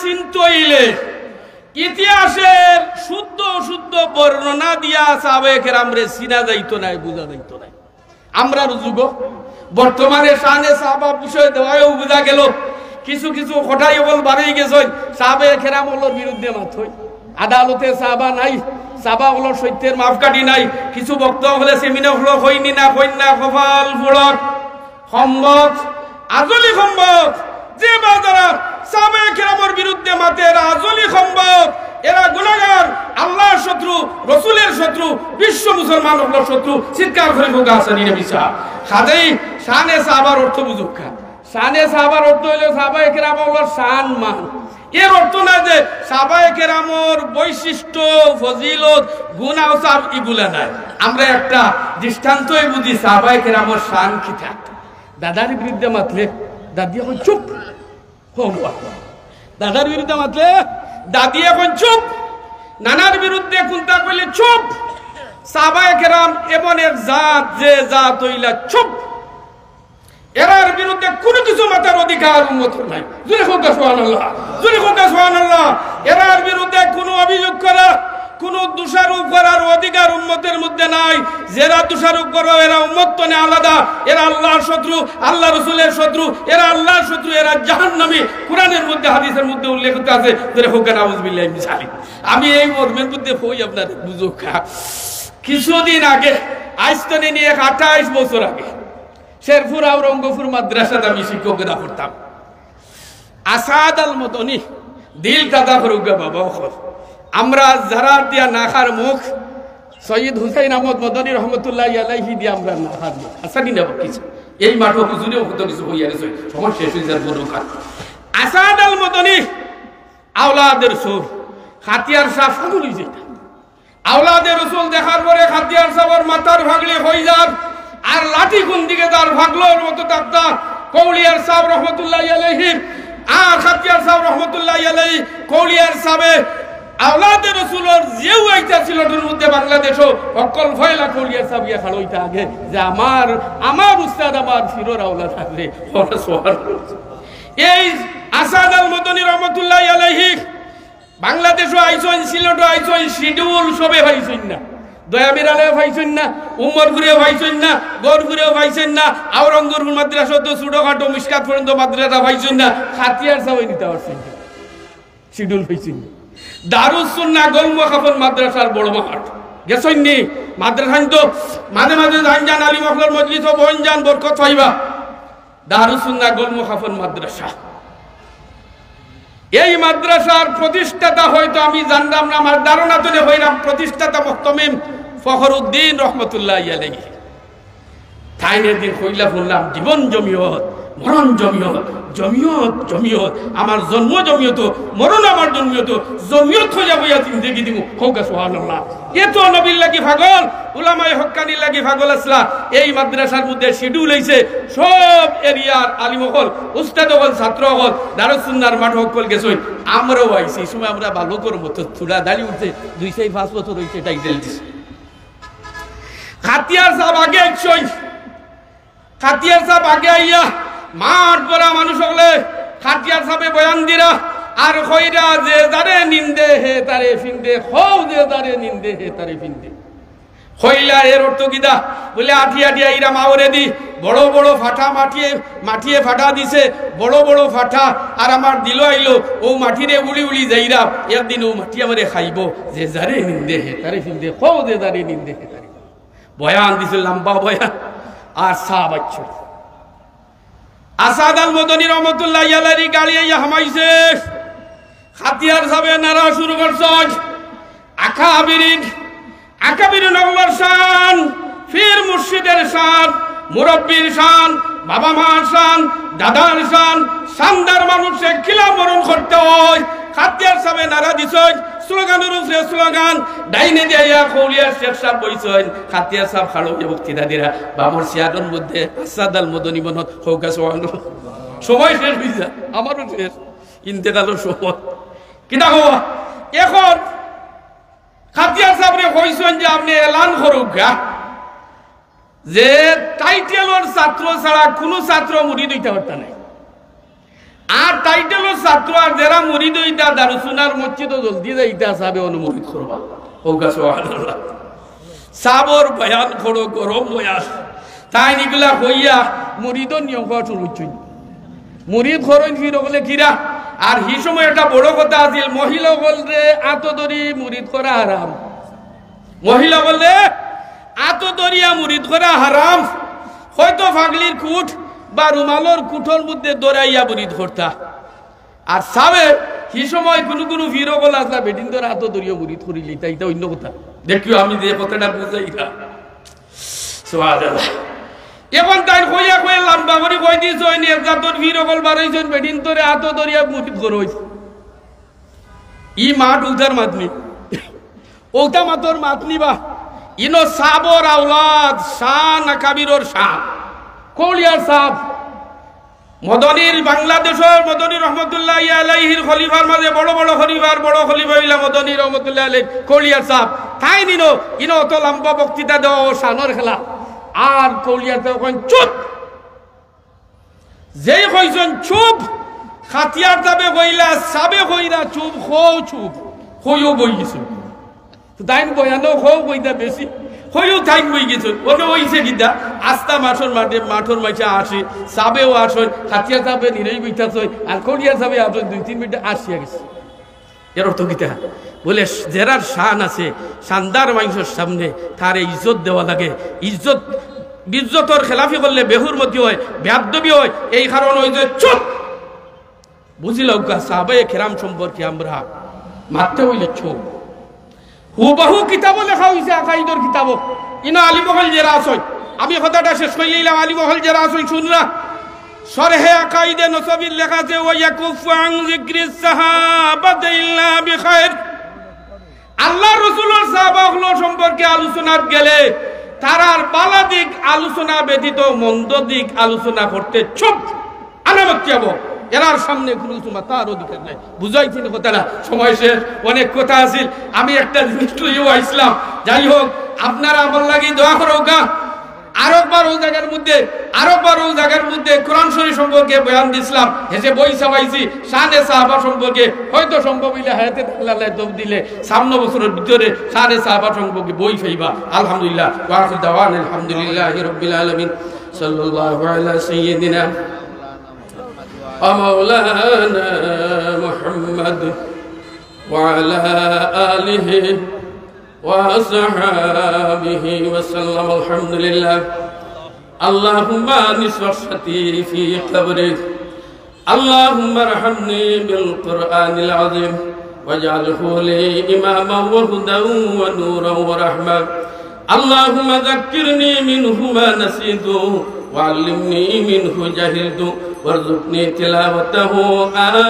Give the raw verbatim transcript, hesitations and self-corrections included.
চিনতে অইলে ইতিহাসের শুদ্ধ অশুদ্ধ বর্ণনা দিয়া সাহাবায়ে কেরামরে চিনা যাইতো নায়, বুঝা যাইতো নায়। আমরার যুগো বর্তমানে শানে সাহাবা বিষয়ে দেওয়ায়ও বুঝা গেল, কিছু কিছু কটাই অকল বারই গেছইন, সাহাবায়ে কেরাম অকলর বিরুদ্ধে মাতইন। আদালতে সাহাবা নাই, সাহাবা অকলর সত্যের মাপকাঠি নাই। কিছু বক্তা অকলে সেমিনার অকলো কইন নি না, কইন না, কপাল পুড়ক। সম্ভব, আজলি সম্ভব, যে বা যারা সাহাবায়ে কেরামর বিরুদ্ধে মাতে, এরা আজলি সম্ভব, এরা গুনাহগার, আল্লাহর শত্রু, রসুলের শত্রু, বিশ্ব মুসলমান অকলর শত্রু। চিৎকার করি কউক্কা, হাসানি নবী সাহেব। কাজেই শানে সাহাবার অর্থ বুঝউক্কা। শানে সাহাবার অর্থ অইলো সাহাবায়ে কেরাম অকলর শান মান। এর অর্থ না যে সাহাবায়ে কেরামর বৈশিষ্ট্য, ফজিলত, গুণ আওসাফ ইগুলা নায়। আমরা একটা দৃষ্টান্তই বুঝি সাহাবায়ে কেরামর শান কিতা। দাদার বিরুদ্ধে মাতলে দাদিয়ে কইন, "চুপ।" কও বা। দাদার বিরুদ্ধে মাতলে দাদিয়ে কইন, "চুপ।" নানার বিরুদ্ধে কুন্তা কইলে, "চুপ।" সাহাবায়ে কেরাম এমন এক জাত, যে জাত অইলা চুপ। এরার বিরুদ্ধে কুনু কিছু মাতার অধিকার উম্মতর নাই। জোরে কউক্কা সুবহানাল্লাহ, জোরে কউক্কা সুবহানাল্লাহ। এরার বিরুদ্ধে কুনু অভিযোগ করা, কুনু দোষারোপ করার অধিকার উম্মতের মধ্যে নাই। যেরা দোষারোপ করো, এরা উম্মত তনে আলাদা, এরা আল্লাহর শত্রু, আল্লাহ রসুলের শত্রু, এরা আল্লাহর শত্রু, এরা জাহান্নামী। কোরআনের মধ্যে, হাদিসের মধ্যে উল্লেখিত আছে। জোরে কউক্কা নাউজুবিল্লাহি মিন জালিক। আমি এই মর্মের মধ্যে কই আপনারে বুঝউক্কা। কিছুদিন আগে, আইজ তনে নি এক আঠাইশ বছর আগে, শেরপুর আওরঙ্গপুর মাদ্রাসাত আমি শিক্ষকতা করতাম। আসাদ আল মদনী, দিল তাজা করউক্কা বাবা অকল। আমরা যারার দিয়া নাখার মুখ, সৈয়দ হুসাইন আহমদ মদনী রহমতুল্লাহি আলাইহি দিয়া আমরা নাখার মুখ। আছে নি না কিছু? এই মাঠো হুজুরেও কত কিছু কইয়া গেছে, সময় শেষ অই যার বড় কাজ। আসাদ আল মদনী আওলাদে রসুল, কাতিয়ার শাহ ফাগল অই যাইতা। আওলাদে রসুল দেখার পরে কাতিয়ার সাবর মাথার ফাগড়ি কই যার, আর লাঠি কুন দিকে যার, ফাগলর মতো তাকতা। কৌলিয়ার সাব রহমতুল্লাহি আলাইহি, আর কাতিয়ার সাব রহমতুল্লাহি আলাইহি, কৌলিয়ার সাবে আওলাদে রসুলর যেউ আইতা সিলেটর মধ্যে, বাংলাদেশো, অকল ফয়লা কৌলিয়ার সাব গিয়া খাড়া অইতা আগে, যে আমার, আমার উস্তাদ, আমার ফিরর আওলাদ আছে। এই আসাদ আল মদনী রহমতুল্লাহি আলাইহি বাংলাদেশো আইছইন, সিলেটো আইছইন, শিডিউল সবে পাইছইন না। দয়ামিরালে পাইছইন না, উমরপুরে পাইছইন না, গৌরপুরেও পাইছইন না, আওরঙ্গপুর মাদ্রাসা তো ছোটখাটো মিশকাত পর্যন্ত মাদ্রাসা পাইছইন না, কাতিয়ার সাবে নিতা পারছইন না, শিডিউল পাইছইন না। দারুস সুন্নাহ গোলমখাফন মাদ্রাসার বড় মাঠ গেছইন নি? মাদ্রাসাইন তো মাঝে মাঝে যাইন যান, আলিম অকলর মজলিসো বইন যান, বরকত পাইবা। দারুস সুন্নাহ গোলমখাফন মাদ্রাসা। এই মাদ্রাসার প্রতিষ্ঠাতা হয়তো আমি জানলাম না, আমার ধারণা তনে অইলাম প্রতিষ্ঠাতা মুহতামিম ফখরুদ্দিন রহমতুল্লাহি আলাইহি। তাইন একদিন কইলা হুনলাম, "জীবন জমিয়ত, মরণ জমিয়ত, জমিয়ত জমিয়ত, আমার জন্ম জমিয়ত, মরণ আমার জমিয়ত, জমিয়ত অইয়া বইয়া জিন্দেগি দিমু।" কউক্কা সুবহানাল্লাহ। এত নবীর লাগি পাগল, উলামায়ে হক্কানির লাগি পাগল আছলা। এই মাদ্রাসার মধ্যে শিডিউল অইছে, সব এরিয়ার আলিম অকল, উস্তাদ অকল, ছাত্র অকল, দারুস সুন্নাহর মাঠো অকল গেছইন। আমরাও আইছি, ই সময় আমরা বালকর মতো, থুড়া দাড়ি উঠছে, দুই চাইর পাঁচ বছর অইছে, টাইটেল দিছে। কাতিয়ার সাব আগে আইছইন, কাতিয়ার সাব আগে আইয়া মাঠ ভরা মানুষ অকলে কাতিয়ার সাবে বয়ান দিরা আর কইরা, "যে যারে নিন্দে হে তারে ফিন্দে, কও যে যারে নিন্দে হে তারে ফিন্দে।" কইলা, "এর অর্থ কিতা?" বুলে, "আটিয়া আটিয়া ইরা মাওরে দি বড় বড় ফাটা মাটিয়ে, মাটিয়ে ফাটা দিছে, বড় বড় ফাটা, আর আমার দিলো আইলো, অউ মাটিরে উড়ি উড়ি যাইরা, একদিন অউ মাটি আমারে খাইবো, যে যারে নিন্দে হে তারে ফিন্দে, কও যে যারে নিন্দে হে তারে।" বয়ান দিছে, লম্বা বয়ান। আর সাব আইছইন। আসাদ আল মদনী রহমতুল্লাহি আলাইহির গাড়ি আইয়া হামাইছে। কাতিয়ার সাবে নারা শুরু করছইন, আকাবিরিন, আকাবিরিন অকলর শান, পীর মুর্শিদের শান, মুরব্বির শান, বাবা মার শান, দাদার শান, শানদার মানুষে কিলা বরণ করতে হয়। কাতিয়ার সাবে নারা দিছইন, স্লোগানর উপরে স্লোগান, ডাইনে দিয়া কৌলিয়ার শেখ সাব বইছইন, কাতিয়ার সাব খাড়া অইয়া বক্তৃতা দিরা, বামর চেয়ারর মধ্যে আসাদ আল মদনী মনত। কউক্কা সুবহানাল্লাহ। সময় শেষ অই যায়, আমারও শেষ, ইন্তেকালর সময়। কিতা কও? এখন কাতিয়ার সাবরে কইছইন যে, "আপনে এলান করউক্কা যে টাইটেলর ছাত্র ছাড়া কুনু ছাত্র মুরিদ অইতা পারতা নায়।" আর টাইটেলর ছাত্র আর যেরা মুরিদ অইতা দারুসুনার মসজিদো জলদি যাইতা, সাবে অনো মুরিদ করবা। কউক্কা সুবহানাল্লাহ। সাবর বয়ান করো, গরম বয়ান। তাইন ইগুলা কইয়া মুরিদর নিয়ম করা শুরু করছইন। মুরিদ করইন ফির অকলে কিরা। আর হি সময় একটা বড় কথা আছিল, মহিলা অকলরে আতো ধরি মুরিদ করা হারাম। মহিলা অকলরে আতো ধরিয়া মুরিদ করা হারাম। হয়তো ফাগলির কুট বা রুমালর কুটর মধ্যে ধরাইয়া মুরিদ করতা। আর সাবে হি সময় কুনু কুনু ফির অকল আছলা বেটিন্তর আতো ধরিয়া মুরিদ করিলিতা, ইটা অইন্য কথা। দেখিও আমি যে কথাটা বুঝাইরাম। সুবহানাল্লাহ। অখন তাইন কইয়া কইয়া লাম্বা করি কই দিছইন, এক জাতর ফির অকল বারইছইন, বেটিন্তরে আতো ধরিয়া মুরিদ করইন। ই মাত অউতার মাত নি। অউতা মাতর মাত নি বা। ইনো সাবর আওলাদ, শান আকাবিরর শান। কউলিয়ার সাব। মদনীর, বাংলাদেশর মদনী রহমতুল্লাহি আলাইহির খলিফার মাঝে বড় বড় খলিফার বড় খলিফা অইলা মদনী রহমতুল্লাহি আলাইহি কউলিয়ার সাব। তাইন ইনো, ইনো অত লম্বা বক্তৃতা দেওয়া অউ শানর খেলা। আর কউলিয়ার সাবে কইন, "চুপ।" যেই কইছইন, "চুপ", কাতিয়ার সাবে কইলা, সাবে কইরা, "চুপ, কও চুপ।" কইও বই গেছইন। তো তাইন বয়ানো কও কইতা বেশি, কইও থাইক বই গেছইন। অনো অইছে কিতা, আস্তা মাঠর মাঝে, মাঠর মাঝে আসি, সাবেও আসইন, কাতিয়ার সাবে নিরই বইতাছইন, আর কউলিয়ার সাবে আসইন, দুই তিন মিনিট আসিয়া গেছে। এর অর্থ কিতা? বলে, যেরার শান আছে, শানদার মানষর সামনে তারে ইজ্জত দেওয়া লাগে। ইজ্জত, ইজ্জতর খেলাফি করলে বেহুরমতি অয়, বেয়াদবি অয়। এই কারণ অইছে চুপ। বুঝিলাউক্কা, সাহাবায়ে কেরাম সম্পর্কে আমরা মাততে অইলে চুপ। হুবাহু কিতাবো লেখা অইছে, আকাইদর কিতাবো। ইনো আলিম অকল যেরা আছইন, আমি কথাটা শেষ করিলাইলাম, আলিম অকল যেরা আছইন, শুনরা। শরহে আকাইদে নসবির লেখা আছে, "ওয়া ইয়াকুফফু আন যিকরিস সাহাবাতি ইল্লা বিখাইর।" আল্লার রসুলর সাহাবা অকলর সম্পর্কে আলোচনাত গেলে তারার বালা দিক আলোচনা ব্যতীত মন্দ দিক আলোচনা করতে চুপ। আনামত কিয়াবো, এরার সামনে কুনু কিছু মাতার অধিকার নাই। বুঝাইছি নি কথাটা? সময় শেষ, অনেক কথা আছিল। আমি একটা জিনিস লইয়াও আইছলাম। যাই হোক, আপনারা আমার লাগি দোয়া করউক্কা। আরকবার অউ জাগার মধ্যে, আরকবার অউ জাগার মধ্যে কোরআন শরীফ সম্পর্কে বয়ান দিছলাম। হেষে বই ছাপাইছি, শানে সাহাবা সম্পর্কে। হয়তো সম্ভব অইলে হায়াতে থাকলে আল্লায় তৌফিক দিলে সামনে বছরর ভিতরে শানে সাহাবা সম্পর্কে বই পাইবা। আলহামদুলিল্লাহ। ওয়া আখিরু দাওয়ানা আলহামদুলিল্লাহি রাব্বিল আলামিন। সাল্লাল্লাহু আলা সাইয়্যিদিনা ওয়া মাওলানা মুহাম্মদ ওয়া আলা আলিহি وأصحابه وسلم. الحمد لله. اللهم أنس وحشتي في قبري. اللهم ارحمني بالقرآن العظيم واجعله لي إماما وهدى ونورا ورحمة. اللهم ذكرني منه ما نسيت وعلمني منه جهلت وارزقني تلاوته